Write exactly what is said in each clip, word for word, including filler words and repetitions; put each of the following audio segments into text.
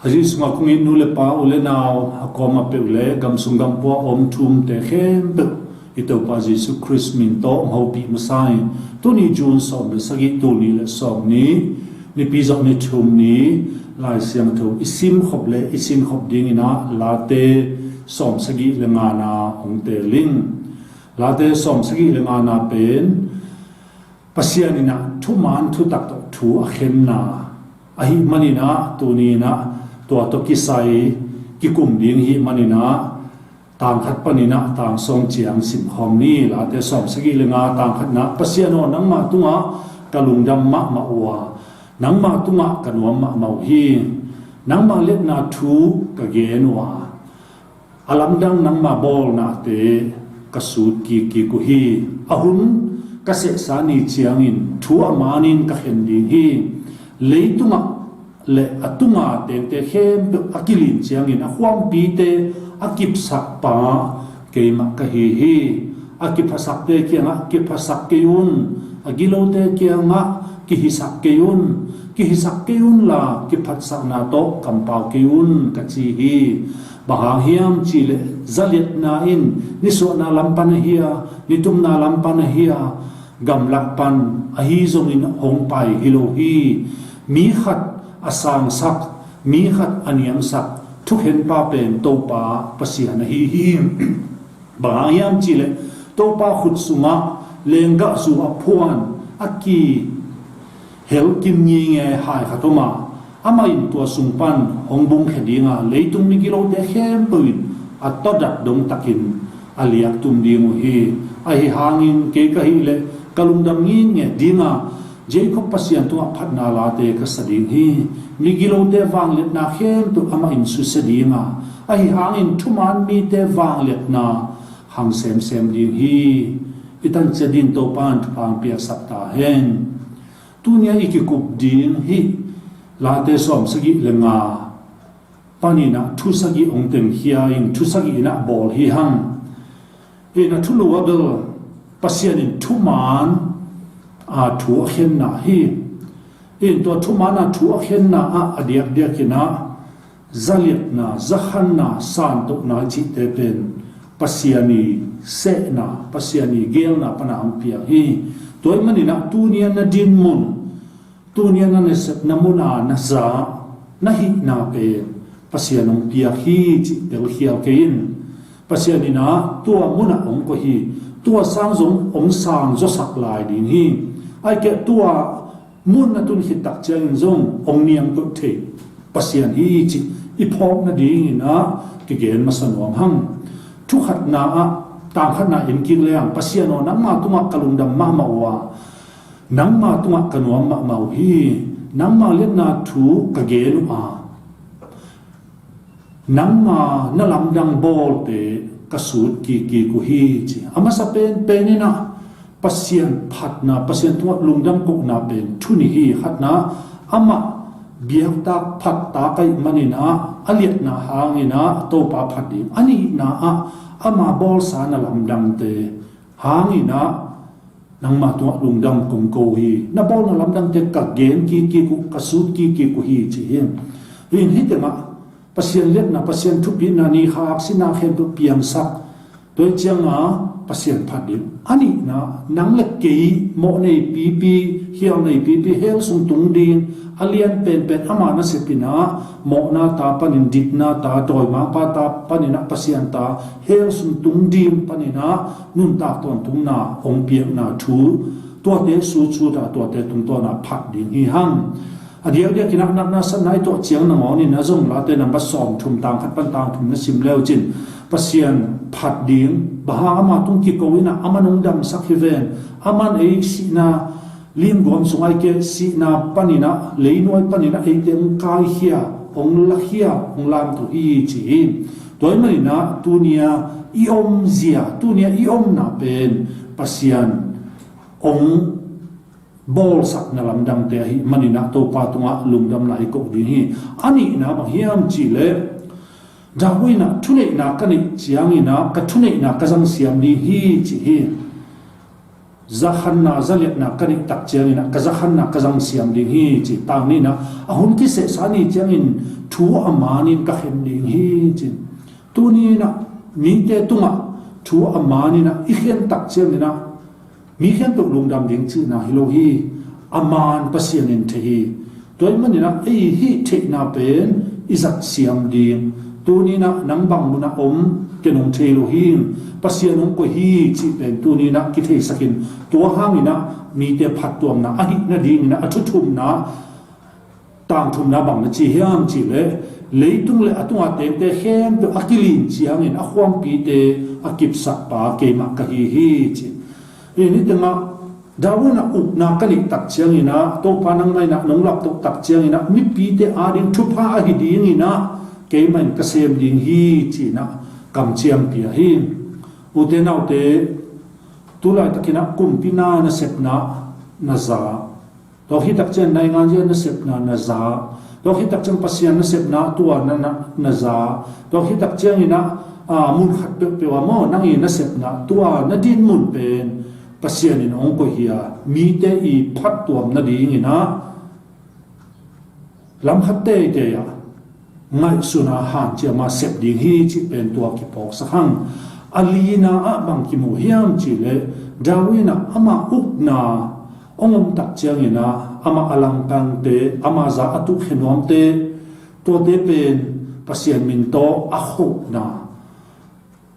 A Jesuh sungah kong it nu le pa, u le nau, a kuamah peuh le gam sung gam pua a om thu umte khempeuh i Topa Jesuh Khrist min tawh hong hopih masa in, tuni June sawm le sagih, tul nih le sawm ni, Nipi zawh ni thum ni, Lai Siangtho i simkhop le i sinkhop dingin ah Late sawm sagih le ngana hong teel ing. Late sawm sagih le ngana pen Pasian in ah thuman thutak tawh thu a khenna ahih manin ah, tuni in ah tua tawh kisai kikum ding ahih manin ah, tang khat panin ah tang sawm ciang simkhawm ni. Late sawm sagih le nga, tang khatna: Pasian aw, nangmah tungah ka lungdam mahmah uh a, nangmah tungah ka nuam mahmah uh hi. Nangmah liatna thu ka gen uh a, a lamdang nangmah bawlnate ka sut kikkik uh hi. A hun ka sehsa ni ciangin thu a manin ka khen ding hi. Leitungah le a tunga tengte khempeuh a kilin ciangin a khuampite a kipsakpa keimah ka hi hi. A kiphasakte kiangah kiphasak kei un, a gilote kiangah kihisak kei un, kihisak kei unla kiphatsakna tawh kampau kei un, ka ci hi. Bang hang hiam cihleh zaliatna in nisuahna lam pan ahi a, nitumna lam pan ahi a, gamlak pan ahi zongin hong pai hi lo hi. Mi khat a sangsak, mi khat a niamsak thukhenpa pen Topa Pasian ahi hi. Bang hang hiam cihleh Topa khut sungah lenggahzu a phuan, a kihel kim ngingei hai khat om a, amah in tua sung pan hong bungkhia ding a, leitung migilote khempeuh in a tawdat dongtakin a liaktum ding uh hi. Ahi hangin kei ka hih leh ka lungdam ngitnget ding a, Jacob Pasian tungah phatna late ka sa ding hi. Migilote vangliatna khempeuh amah in susia ding a, ahi hangin thuman mite vangliatna hang semsem ding hi. I tan ciat ding Topa in thupha hong piaksak ta hen. Tuni a i kikup ding hih Late sawm sagih le nga panin ah thu sagih hong tengkhia in, thu sagih in ah bawl hi hang. In a thulu ah bel Pasian in thuman a thu a khenna hi. In tua thuman a thu a khenna ah a diakdiakin ah zaliatna, zakhanna, santohna cihte pen Pasian i sehna, Pasian i geelna pana hong piang hi. Tua ahih manin ah tuni a na dinmun, tuni a na nasepna mun a na za, na hihna pen Pasian hong piak hi cih telkhial kei in. Pasian in ah tua mun ah hong koih hi. Tua sang zong hong sang zawsak lai ding hi. Ahih keh tua mun a tun khit tak ciangin zong hong niam koih thei Pasian hi cih i phawk nadingin ah kigen masa nuam hang. Thu khatna ah, tang khatna en kik leng, Pasian aw, nangma tungah ka lungdam mahmah uh a, nangma tungah ka nuam mahmah uh hi. Nangma liatna thu ka gen uh a, nangma na lamdang bawlte ka sut kikkik uh hi, ci. A masa penpen in ah Pasian phatna, Pasian tungah lungdam kohna pen thu nih hi. Khatna, amah biaktak phattak ahih manin ah a liatna hangin ah Topa phat ding. A nihna ah ama bawlsa na lamdangte hangin ah nangma tungah lungdam kong ko hi. Na bawl na lamdangte ka gen kikkik uh, ka sut kikkik uh hi, ci hi. In hih tengah Pasian liatna, Pasian thupitna, ni khak sina khempeuh piangsak. Tua hi cianga Pasian phat ding. A nihna, nang le kei mawh nei pipi, hiau nei pipi, hell sung tung ding, a lian penpen ama nasep in ah mawhna ta panin, ditna ta, dawimangpa ta panin ah Pasian ta, hell sung tung ding panin ah nuntak tawntungna hong piakna thu, tuate sutsuta, tuate tungtawna phat ding hi hang. A diakdiakin ah natna satna i tuah ciang nangawn in ah zong Late namba sawmthum, tang khat pan tang thum na sim leucin Pasian phat ding. Bang hang, ama tung kiko in ah aman hong damsak hi ven. Aman ei sihna limguam sung, ahih keh sihna panin ah, leinuai panin ah eite hong kaikhia, hong lakhia, hong lamto hi, ci hi. Tua ahih manin ah tuni a i omzia, tuni a i omna pen Pasian hong bawlsak na lamdangte ahih manin ah Topa tungah lungdamna i koh ding hi. A nihna bang hiam cihleh, David in ah, thuneihna ka neih ciangin ah ka thuneihna ka zangsiam ding hi, ci hi. zakhanna zaliatna ka neih tak ciangin ah ka zakhanna ka zang siam ding hi ci. Tang nihna, a hun kisehsa ni ciangin thu a manin ka khen ding hi ci. Tuni in ah mite tungah thu a manin ah i khen tak ciangin ah mi khempeuh lungdam ding cihna hi lo hi. A man Pasian in thei hi. Tua ahih manin ah ei hih theihna pen i zat siam ding. Tuni in ah nang bang munah om ken hong thei lo hi. Pasian hong koih hi cih pen tuni in ah kitheisak in, tua hangin ah mite phattuamna ahih nadingin ah a thu thumna, tang thumna bang na ci hiam cih leh, leitung le a tunga tengte khempeuh a kilin ciangin a khuampite a kipsakpa keimah ka hi hi ci. Hih ni tengah David in ah ukna ka neih tak ciangin ah, Topa nangmah in ah nong laptoh tak ciangin ah mipite ading thupha ahi dingin ah keimah in ka sem ding hi ci-in ah kamciam pia hi. Ute naute, tu laitakin ah kumpi na nasepna na za. Tua khit tak ciang naingan zia nasepna na za. Tua khit tak ciang Pasian nasepna tua na, na, na za. Tua khit tak ciangin ah, a, mun khat peuhpeuh ah maw, nang i nasepna tua na dinmun pen Pasian in hong koih hi a, mite i phattuam nadingin ah lam khat teitei ah ngaihsun a hanciam a sep ding hi cih pen tua kiphawksak hang. A lina ah bang kimu hiam cih leh, David in ah ama ukna hong om tak ciangin ah ama a langkangte, ama za a tuhkhia nuamte, tuate pen Pasian min tawh a khohna.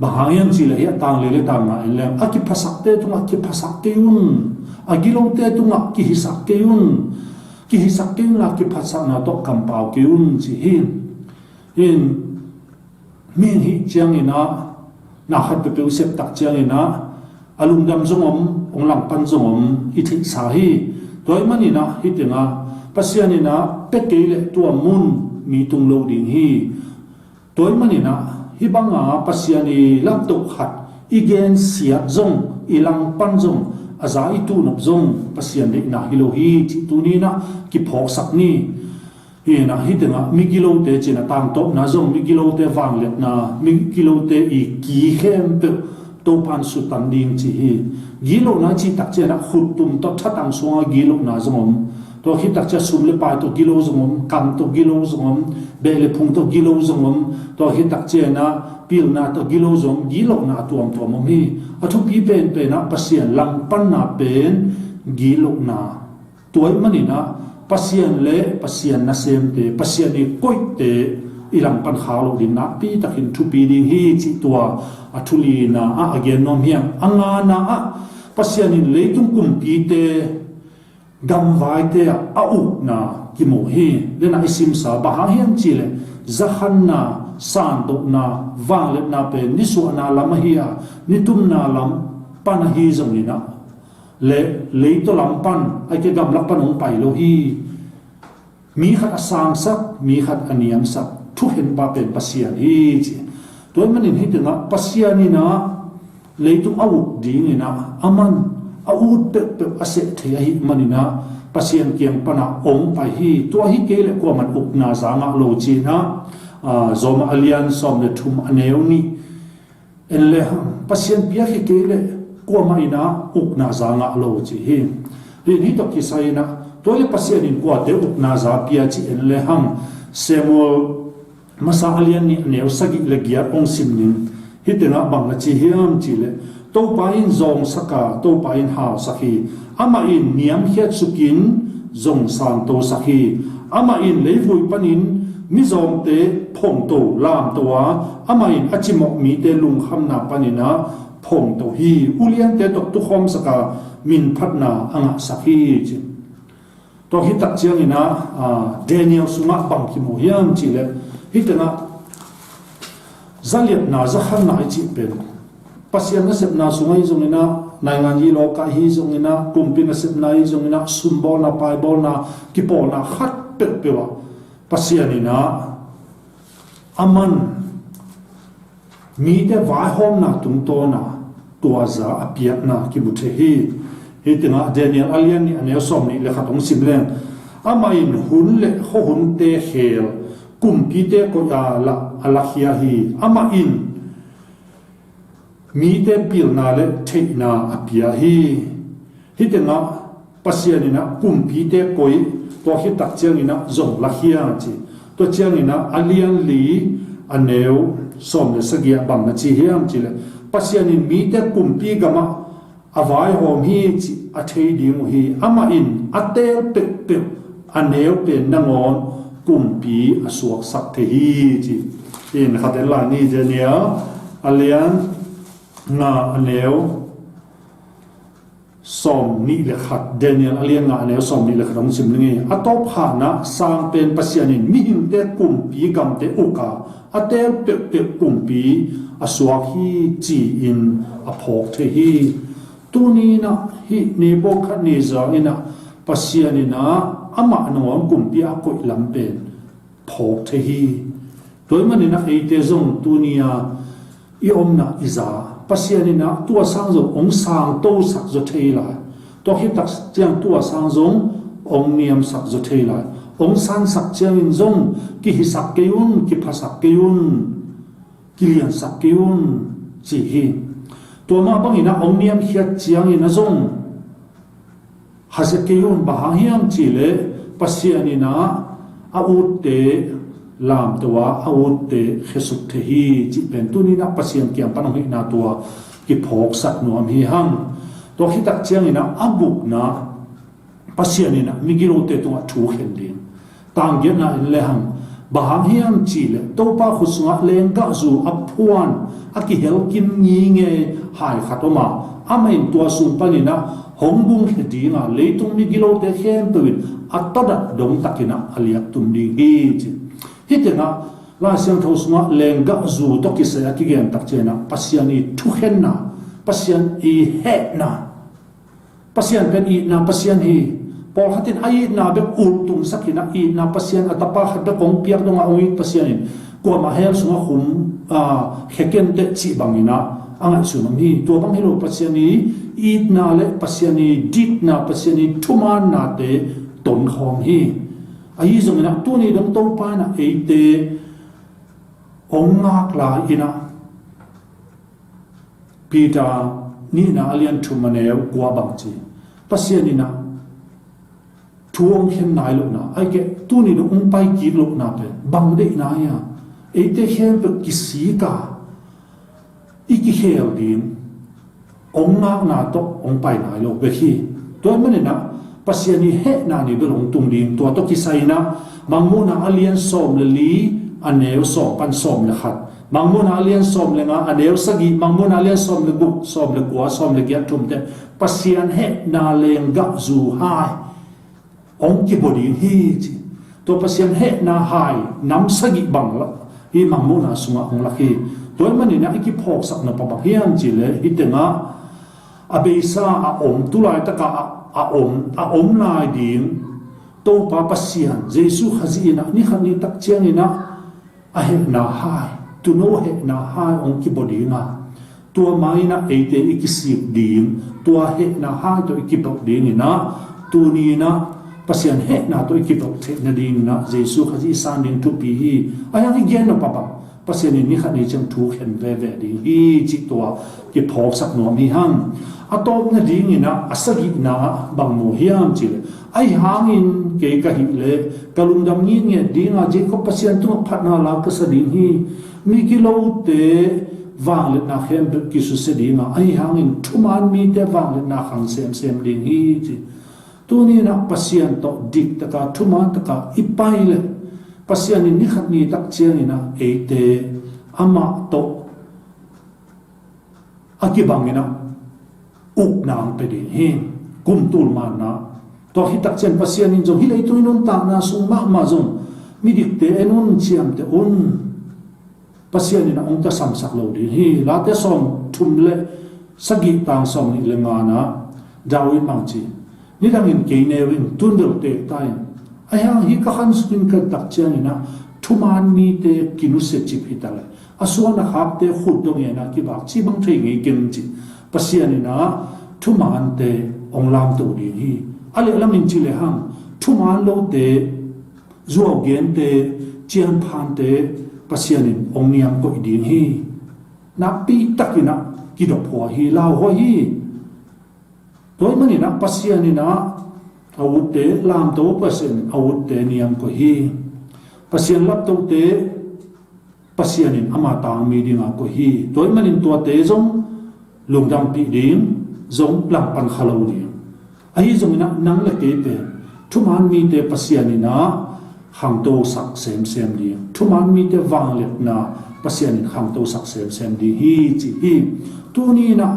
Bang hang hiam cih leh hih a tang li le tang nga en leng, a kiphasakte tungah kiphasak kei un, a gilote tungah kihisak kei un, kihisak kei un la kiphasakna tawh kampau kei un ci hi. Hih mihing hih ciangin ah, na khat peuhpeuh sep tak ciangin ah, a lungdam zong om, hong langpan zong om i theihsa hi. Tua ahih manin ah hih tengah Pasian in ah pia kei leh tua mun mi tung lo ding hi. Tua ahih manin ah hih banga Pasian i laptoh khat i gensiat zong, i langpan zong, a za i tuhnop zong Pasian deihna hi lo hi cih tuni in ah kiphawksak ni. Hih in ah hih tengah migilote ci-in ah tangtawpna zong, migilote vangliatna, migilote i ki khempeuh Topa in sutan ding ci hi. Gitlohna i cih tak ciangin ah khuttum tawh thatang sungah gitlohna zong om. Tua khit tak ciang sum le pai tawh gilo zong om, kam tawh gilo zong om, beh le phung tawh gilo zong om. Tua khit tak ciangin ah pilna tawh gilo zong om, gitlohna a tuamtuam om hi. A thupi penpen ah Pasian langpanna pen gitlohna. Tua ahih manin ah Pasian le Pasian nasemte, Pasian i koihte i langpan khak loh ding nakpi takin thupi ding hi cih tua a thu lina ah a gen nuam hi hang. A ngana ah Pasian in leitung kumpite, gamvaite ah a ukna kimu hi. Lena i simsa bang hang hiam cih leh zakhanna, sandohna, vangliatna pen nisuahna lam ahi a, nitumna lam pan ahi zongin ah le leitaw lam pan, ahih kei leh gamlak pan hong pai lo hi. Mi khat a sangsak, mi khat a niamsak, thukhenpa pen Pasian hi ci. Tua ahih manin hih tengah Pasian in ah leitung a uk dingin ah aman a ut peuhpeuh a seh thei ahih manin ah Pasian kiang pan ah hong pai hi. Tua hi kei leh kuaman ukna za ngah lo ci-in ah, a, Rom a lian sawm le thum a neu nih en le hang, Pasian piak hi kei leh kuamah in ah ukna za ngah lo ci hi. Hih, hih tawh kisai in ah, tua leh Pasian in kuate ukna za pia ci en le hang, Samuel masa a lian nih a neu sagih le giat hong sim ning. Hih tengah bang na ci hiam cih leh, Topa in zawngsak a, Topa in hausak hi. Amah in niamkhiat sukin zong santosak hi. Amah in leivui panin mizawngte phongto, lamto a, amah in a cimawh mite lungkhamna panin ah phongto hi. Uliante tawh tukhawmsak a, minphatna a ngahsak hi ci. Tua khit tak ciangin ah, a, Daniel sungah bang kimu hiam cih leh, hih tengah zaliatna, zakhanna i cih pen Pasian nasepna sung ahi zongin ah, naingan gitlohna ahi zongin ah, kumpi nasepna ahi zongin ah, sumbawlna, paibawlna, kipawlna khat peuhpeuh ah Pasian in ah aman mite vaihawmna tungtawn a tua za a piakna kimu thei hi. Hih tengah Daniel a lian nih a neu sawm nih le khat hong sim leng, amah in hun le khuahunte khel kumpite koih a la, a lakhia hi. Amah in mite pilna le theihna a pia hi. Hih tengah Pasian in ah kumpite koih, tua khit tak ciangin ah zong lakhia ci. Tua ciangin ah a lian li a neu sawm le sagih ah bang na ci hiam cih leh, Pasian in mite kumpi gamah a vaihawm hi cih a thei ding uh hi. Amah in a teel peuhpeuh a neu pen nangawn kumpi a suaksak thei hi ci. In khat en lai ni, Daniel a lian nga a neu sawm nih le khat, Daniel a lian nga a neu sawm nih le khat hong sim ning ei. A tawpkhanah sang pen Pasian in mihingte kumpi gamte uk a, a teel peuhpeuh kumpi a suak hi ci-in a phawk thei hi. Tuni in ah hih Nebuchadnezzar in ah Pasian in ah amah nangawn kumpi a koih lam pen phawk thei hi. Tua ahih manin ah eite zong tuni a i omna i za, Pasian in ah tua sang zong hong sangtosak zaw thei lai. Tua khit tak ciang tua sang zong hong niamsak zaw thei lai. Hong sansak ciangin zong kihisak kei un, kiphasak kei un, kiliansak kei un ci hi. Tua mah bangin ah hong niamkhiat ciangin ah zong hasia kei un. Bang hang hiam cih leh Pasian in ah a utte lamto a, a utte khesuk thei hi cih pen tuni in ah Pasian kiang pan hong hihna tua kiphawksak nuam hi hang. Tua khit tak ciangin ah a gukna, Pasian in ah migilote tungah thu khen ding. Tang giatna en le hang, bang hang hiam cih leh Topa khut sungah lenggahzu a phuan a kihel kim ngingei hai khat om a, amah in tua sung panin ah hong bungkhia ding a, leitung migilote khempeuh in a tawdat dongtakin ah a liak tum ding hi ci. Hih tengah Lai Siangtho sungah lenggahzu tawh kisai a kigen tak ciangin ah Pasian i thukhenna, Pasian i hehna, Pasian pen itna Pasian hi. Pawlkhat in a itna bek ultungsak in ah, itna Pasian, a tapa khat bek hong piak dongah hong it Pasian in kuamah hell sungah khum, aa, khia kei un teh cih bangin ah a ngaihsun om hi. Tua bang hi lo, Pasian i itna le Pasian i dikna, Pasian i thumannate tonkhawm hi. Ahi zongin ah tuni dong Topa in ah eite hong ngak lai in ah, Peter nihna a lian thum a neu kua bang ci, Pasian in ah thu hong khen nai lohna, ahih keh tuni dong hong pai kik lohna pen bang deihna hi a, eite khempeuh kisik a i kikhel ding, hong ngakna tawh hong pai nai lo bek hi. Tua ahih manin ah Pasian i hehna ni bel hong tung ding. Tua tawh kisai in ah Mangmuhna a lian sawm le li, a neu sawm pan sawm le khat, Mangmuhna a lian sawm le nga, a neu sagih, Mangmuhna a lian sawm le guk, sawm le kua, sawm le giat, thumte, Pasian hehna lenggahzu hai hong kibua ding hi ci. Tua Pasian hehna hai nam sagih bang lah hih Mangmuhna sungah hong lak hi. Tua ahih manin ah i kiphawksak nop bang hiam cih leh, hih tengah a beisa a om, tu laitak a, a om, a om lai ding Topa Pasian Jesu Khazih in ah ni khat ni tak ciangin ah a hehna hai, tuuno hehna hai hong kibua ding a, tua ma-in ah eite i kisik ding, tua hehna hai tawh i kibelh dingin ah, tuni in ah Pasian hehna tawh i kibelh theih nadingin ah Jesu Khazih i san ding thupi hi. Ahi hang i gen nop a bang, Pasian in ni khat ni ciang thu khen veve ding hi cih tua kiphawksak nuam hi hang. A tawp nadingin ah a sagihna ah bang mu hiam cih leh, ahi hangin kei ka hih leh ka lungdam ngitnget ding a, Jacob Pasian tungah phatna la ka sa ding hi. Migilote vangliatna khempeuh kisusia ding a, ahi hangin thuman mite vangliatna khang semsem ding hi ci. Tuni in ah Pasian tawh dik taka, thuman taka i pai leh, Pasian in ni khat ni tak ciangin ah eite amah tawh a kibangin ah ukna hong pia ding hi. Kum tul manna. Tua khit tak ciang Pasian in zong hih leitung i nuntakna sung mahmah zong midikte en un, ciamteh un. Pasian in ah hong tasamsak lo ding hi. Late sawm thum le sagih, tang sawm nih le nga-na David bang ci, nidangin kei neu in, tun bel teek ta in. Ahi hang hih ka khan sungin ka tak ciangin ah thuman mite kinusia cip hi ta leh, a suan a khakte khut dong in ah kibak ci bang thei ngei keng ci. Pasian in ah thumante hong lamto ding hi. A lehlamin ci lehang, thuman lote, zuaugente, cianphante Pasian in hong niam koih ding hi. Nakpi takin ah kidop huai hi, lau huai hi. Tua ahih manin ah Pasian in ah a utte lamto, Pasian in a utte niam koih hi. Pasian laptote Pasian in ama tangmi dingah koih hi. Tua ahih manin tuate zong lungdampih ding, zong langpan kha lo ding. Ahi zongin ah nang le kei pen thuman mite Pasian in ah khangtosak semsem ding, thuman mite vangliatna Pasian in khangtosak semsem ding hi ci hi. Tuni in ah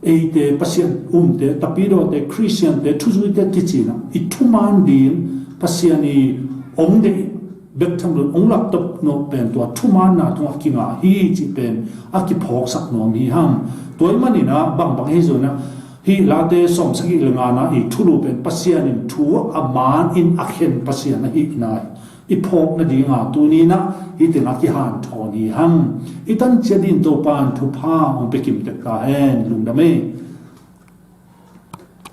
eite Pasian umte, Tapidawte, Khristiante, thuzuite kici in ah i thuman ding Pasian i ong deih bek tham lo in ong laptop nawh pen tua thumanna tungah kingah hi cih pen a kiphawksak nuam hi hang. Tua ahih manin ah bangbang ahi zongin ah hih Late sawmsagih le ngana i thulu pen Pasian in thu a man in a khen Pasian ahihna i phawk nadinga tuni in ah hih tengah kihanthawn hi hang. I tan ciat dingin Topa in thupha hong pia kimtek ta hen. Lungdam ei.